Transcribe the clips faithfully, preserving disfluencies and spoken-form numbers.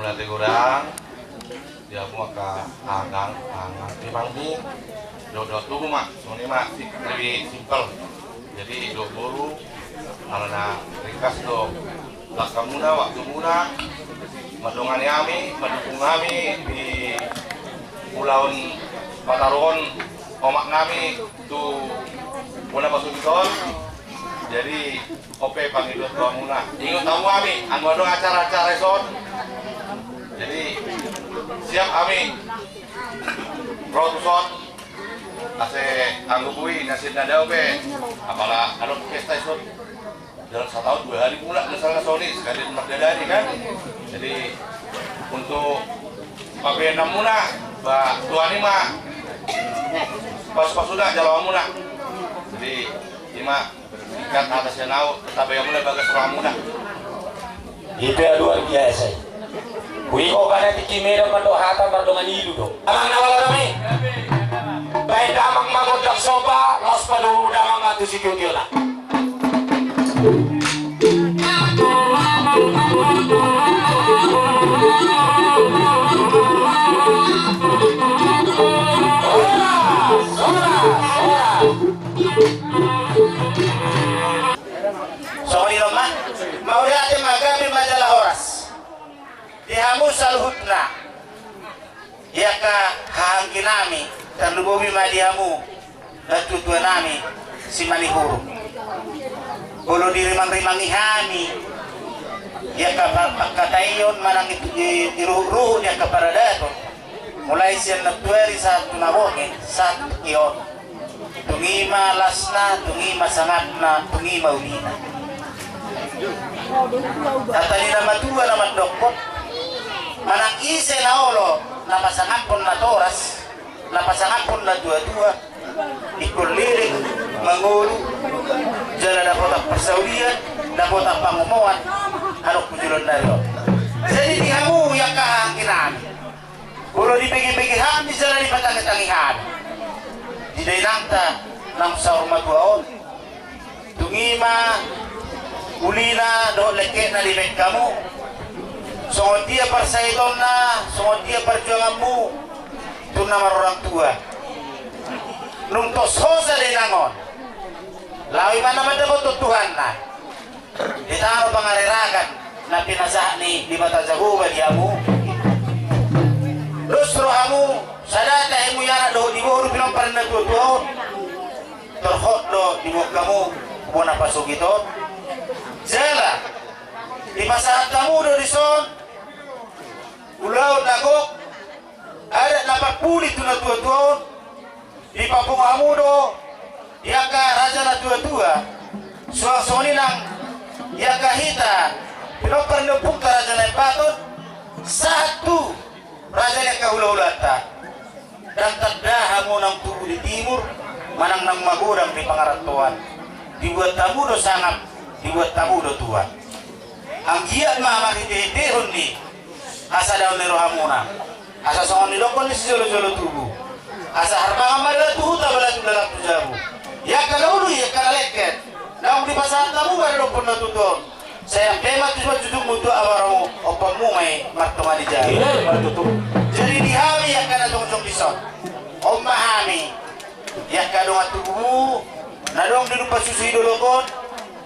Mauliate godang. Di hamu angka amang, amang, amang, dohot tubu ma, songon i ma, si-, lebih simpel. Jadi dohot boru, alana ringkas do langkamuna, waktumuna, mandongani hami, mandukung hami di ulaon pataruhon omak nami tu bona pasogit on. Jadi on pe pangidoan tu hamuna. Ingot hamu hami, anggo adong acara-acara dison. Jadi siap hami ro tuson. Asa anggo boi na sian na dao pe, apala adong pesta dison. Dalam sataon dua hali mulak misalna songon i, sekalian mardadari kan. Jadi untuk pabeanmuna, ba, tuani ma pasu-pasuna jaloonmuna. Jadi i ma singkat hata sian ahu, tabeanmuna bagas rohamuna. Ipea luar biasa i. Huiko kana tingki Medan mandok hata mardongan ilu do. Amang na malo nami. Baen damang ma gondang somba, laos padomu damang ma tu sitio-tiona. Songon i do ma, mauliate ma, gabe ma jala horas. Di hamu saluhutna. Di angka haha anggi nami, tarlumobi ma di hamu, natuatua nami, Simanihuruk. Molo dirimangrimangi hami, di angka pa-, pangkataion manang i, i, i ruhutruhut di angka paradaton, mulai sian nantuari sahat tu na borngin, sahat tu tingki on. Tung i ma lasna, tung i ma sangapna, tung i ma ulina. Hata ni na matua na mandokkon, manang ise na olo na pasangaphon natoras, na pasangaphon natuatua, ingkon leleng mangolu, jala dapotan parsaulian, dapotan pangomoan, adong tu joloan ni ari on. Jadi di hamu angka haha anggi nami. Molo dibege-bege hami jala dipatangi-tangi hami di dainangta naung saur matua on, tung i ma ulina dohot lengketna dibaen hamu. Songon dia parsahitonna, songon dia parjuanganmu tu na marorang tua. Nunga tos hosa dainang on, laho i ma na mandapothon Tuhanna. Di tano pangarerakan na pinasahat ni Debata Jahowa di hamu. Dos rohamu, sada tahimu i anak dohot diboru pinompar ni natuatua on. Torhot do diboan hamu bona pasogit on. Jala dipasahat hamu do dison ulaon na gok, adat na parpudi tu natuatua on. Dipapungu hamu do di angka raja natuatua, suang songon i nang di angka hita pinompar ni ompunta Raja Naimbaton, sahat tu raja ni angka hulahulanta. Ndang tanda hamu naung tubu di timur, manang naung magodang di pangarantoan. Dibuat hamu do sangap, dibuat hamu do tuan. Anggiat ma marhitehitehon ni hasadaon ni rohamuna. Asa songon nidokkon ni sijolojolo tubu, asa harbangan ma dalan tu huta, balatuk dalan tu jabu. Di angka na uli, di angka na lengket, naung dipasahat hamu ma dohot na tutu on. Sai ampe ma tu simanjujungmu tu abaromu, ompunmu ma i martonga di jabu. Iya, martutu. Jadi di hami angka na jongjong dison, on ma hami. Di angka dongan tubumu na adong di Dumpa Susu di dolok on,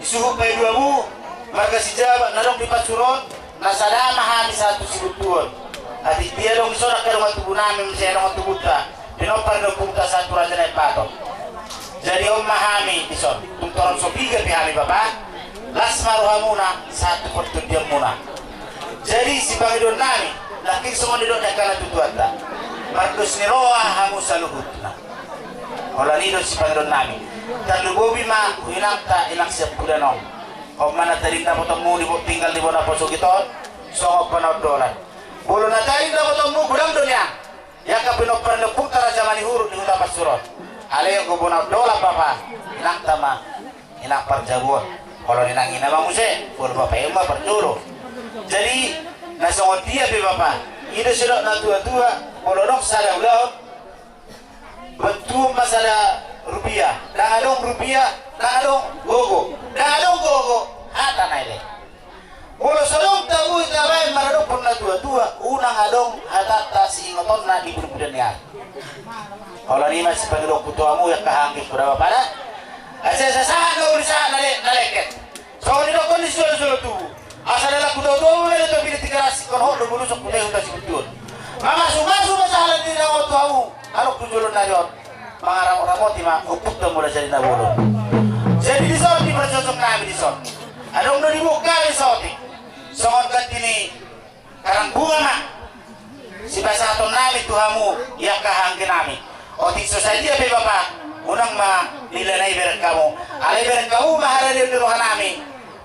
di suhut paidua mu, marga Sijabat na adong di Pasuruon, na sada ma hami sahat tu sibuntuon. Atik dia adong dison angka dongan tubu nami, muse dongan tubunta, pinompar ni ompunta sahat tu Raja Naimbaton. Jadi on ma hami dison, tung torang so piga pe hami bapa, las ma rohamuna sahat tu partondianmuna. Jadi sipangidoan nami, nangkin songon nidok ni angka na tutuanta, mardos ni roha hamu saluhutna. Holan i do sipangidoan nami. Tarlumobi ma tu inanta, inang siampudan on. On ma na tading dapotonmu di bo-, tinggal di bona pasogit on, songon panaondolan. Molo na tading dapotonmu godang do nian, di angka pinompar ni ompunta Raja Manihuruk di huta Pasuruon. Alai anggo panaondolan bapa, inanta ma inang parjabu on. Molo inang ina ma muse, molo bapa i ma parjolo. Jadi na songon dia pe bapa, i do sidok na tuatua, molo adong sada ulaon, bantuhon ma sada rupiah. Ndang adong rupiah, ndang adong gogo. Ndang adong gogo, hata na i be. Molo so adong tabu tabaen maradophon na tua, Tua, unang adong hatanta siingotanna di pudinpudin ni ari. Holan i ma sipangidoanku tu hamu angka anggi, pura ma pala. Asa sahat do uli sahat na le-, na lengket. Songon didokkon ni sisolo-solo tubu. Asa dalan hutau-tau ma, mele topi di Tigaras, ingkon hot do bulusok tu huta Sibuntuhon. Mamasumasu ma sahala ni na on tu hamu, halak tu jolo nari on. Mangaramot-ramoti ma ompunta Mulajadi Nabolon. Jadi dison di parjojong nami dison. Adong do di buku nami saotik. Songon ganti ni karang bunga ma sipasahaton nami tu hamu, angka anggi nami. Otik so sadia pe bapa, unang ma nilanai bereng hamu. Alai bereng hamu ma haralion ni roha nami,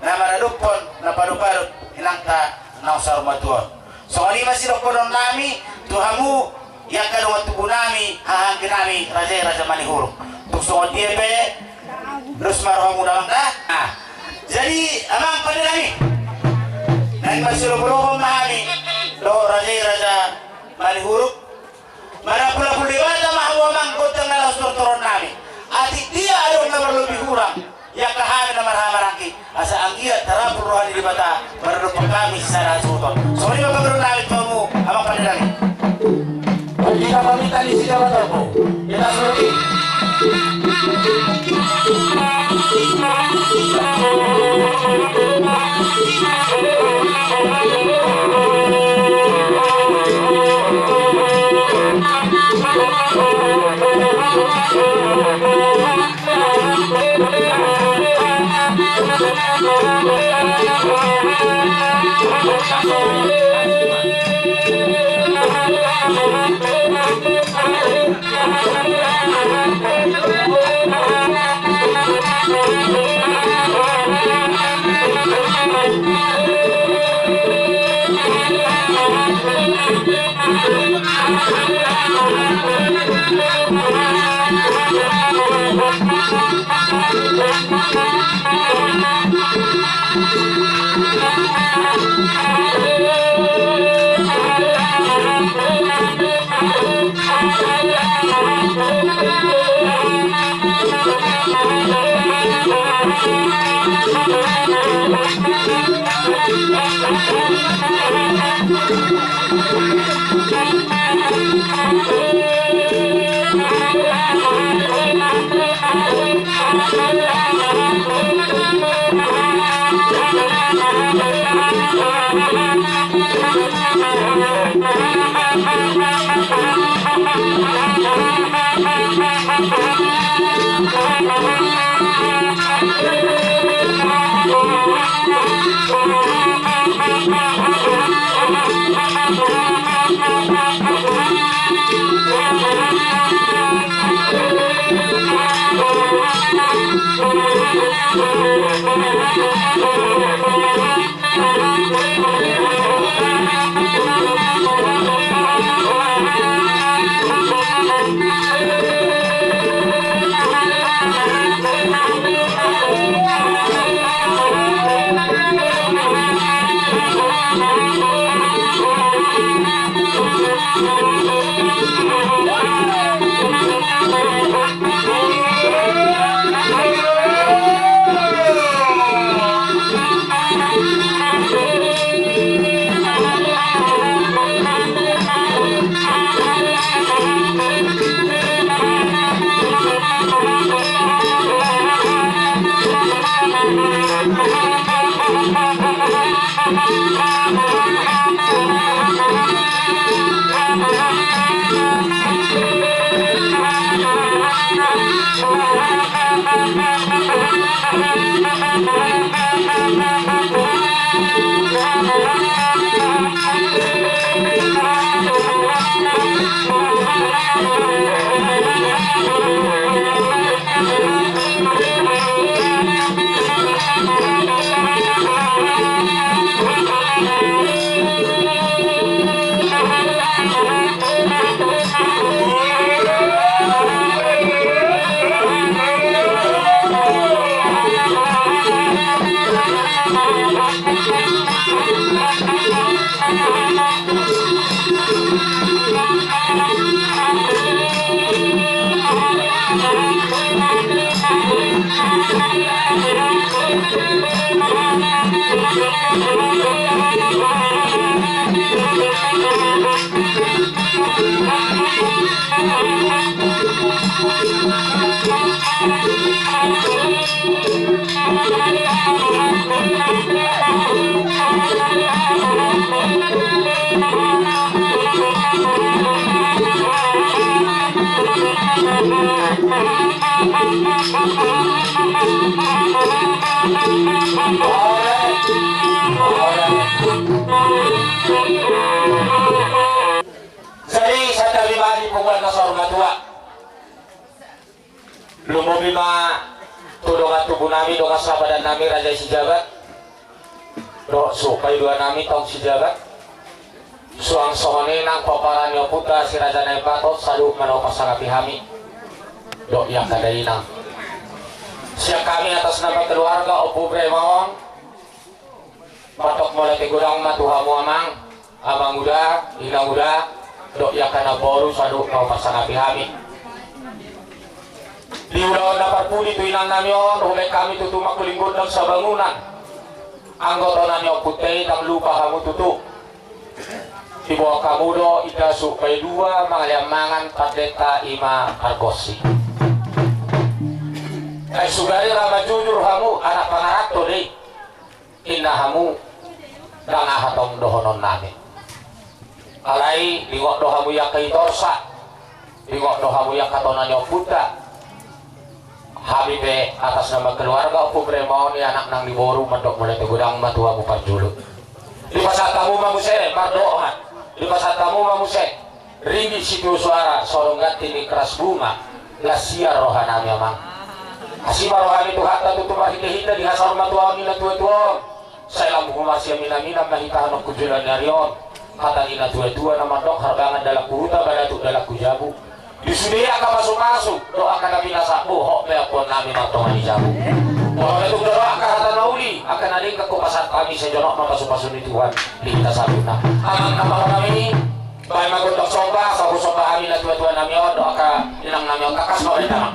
na maradophon, na padopadop inanta naung saur matua on. Songon i ma sidohonon nami tu hamu, angka dongan tubu nami, hahaanggi nami, raja i Raja Manihuruk. Tung songon dia pe, dos ma rohamuna, amang, da. Ah. Jadi, amang pande nami, naeng masilobo-lobo ma hami dohot raja i Raja Manihuruk. Manapul-napul Debata ma hamu, amang, gondang na laho sitortoron nami. Atik dia adong na marlobi hurang, angka hami na marhaha maranggi, asa anggiat tarapul roha ni Debata maradophon hami sisada hasuhuton. Songon i ma pangidoan nami tu hamu, amang pande nami. Di na paminta ni si Debata, kita suruti. Jadi, santabi ma di punguan na saur matua. Lumobi ma tu dongan tubu nami, dongan sahabat nami, Raja i Sijabat. Dohot suhut paidua nami, Tong Sijabat. Suang songon i nang pomparan ni ompunta si Raja Naibaton, saluhut ma na hupasangapi hami. Dohot i angka dainang. Sian hami atas nama keluarga Ompu Bremaon, mandok mauliate godang ma tu hamu amang, amang uda, inang uda, dohot i angka namboru, saluhut na hupasangapi hami. Di ulaon na parpudi tu inang nami on, hubaen hami tutu mangkuling gondang sabangunan. Anggo tona ni ompunta i, ndang lupa hamu tutu. Diboan hamu do inda suhut paidua mangalean mangan, pandenta i ma pargonsi. Ai sugari ra manjujur hamu, anak pangaranto do i. Inna hamu, ndang aha tong dohonon nami. Alai dingot do hamu i angka itorsa, dingot do hamu i angka tona ni ompunta. Hami pe atas nama keluarga Ompu Bremaon, i anak nang ni boru, mandok mauliate godang ma tu hamu parjolo. Dipasahat hamu ma muse mardongan, dipasahat hamu ma muse ringgit sitio suara, songon ganti ni keras bunga, las siar roha nami amang. Asi ma roha ni Tuhanta tutu marhitehite di hasaur matuaon ni natuatua on. Sai lambung marsiaminaminan ma hita annon tu joloan ni ari on. Hata ni natuatua na mandok, harbangan dalan tu huta, balatuk dalan tu jabu. Di sude angka pasupasu dohot angka na pinasahatmu, hot pe ampuan nami martonga ni jabu. Molo na tung dohot angka hata na uli, angka na denggan, hupasahat hami, sai jonok ma pasupasu ni Tuhan di hita saluhutna. Amang na pangarahutna i, baen ma gondang somba, sai husomba hami natuatua nami on dohot angka inang nami on, tangkas ma baen damang.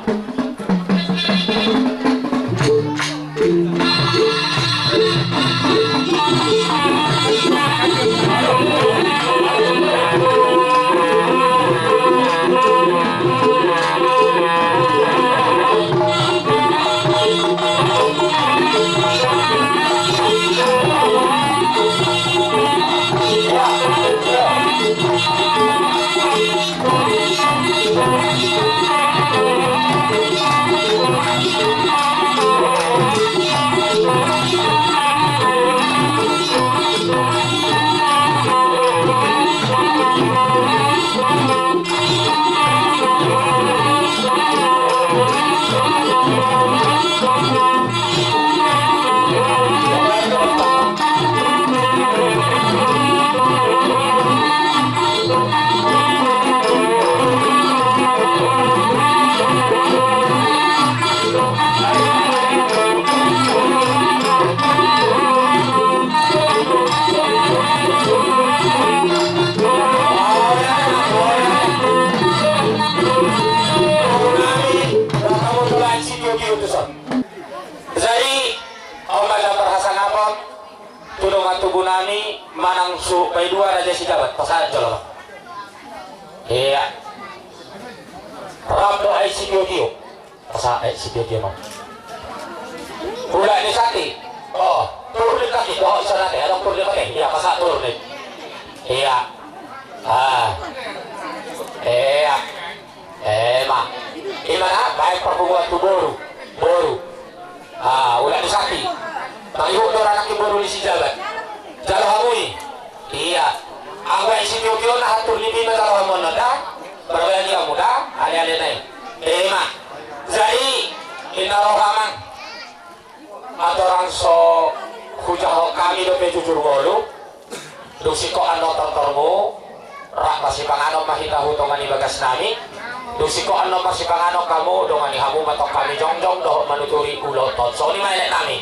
Jadi, on ma na parhasangapon tu dongan tubu nami manang suhut paidua Raja Sijabat, pasahat jolo ma. Ia. Rap do aek sitiotio. Pasahat aek sitiotio ma. Hulak ni sati. O, turnik kaki. O, isa nate, adong turnik kaki. Ia, pasahat turnik. Ia. A. Ia. Ema. Ima na, baen parpunguan tu boru. Boru. A, hulak ni sati. Mangihut do anak ni boru ni Sijabat. Jalo hamu i. Ia. Anggo aek sitiotio na hatur ni bima jalo hamu on da. Parbaen i hamu da, aleale nai. Ema. Jadi, inna roha amang. Atorang so hujahahon hami dope jujur ngolu. Dung singkop annon tortormu, rap marsipanganon ma hita tu tonga ni bagas nami. Dung singkop annon marsipanganon hamu, dongani hamu ma tong hami jongjong dohot manuturi ulaonta on. Songon i ma elek nami.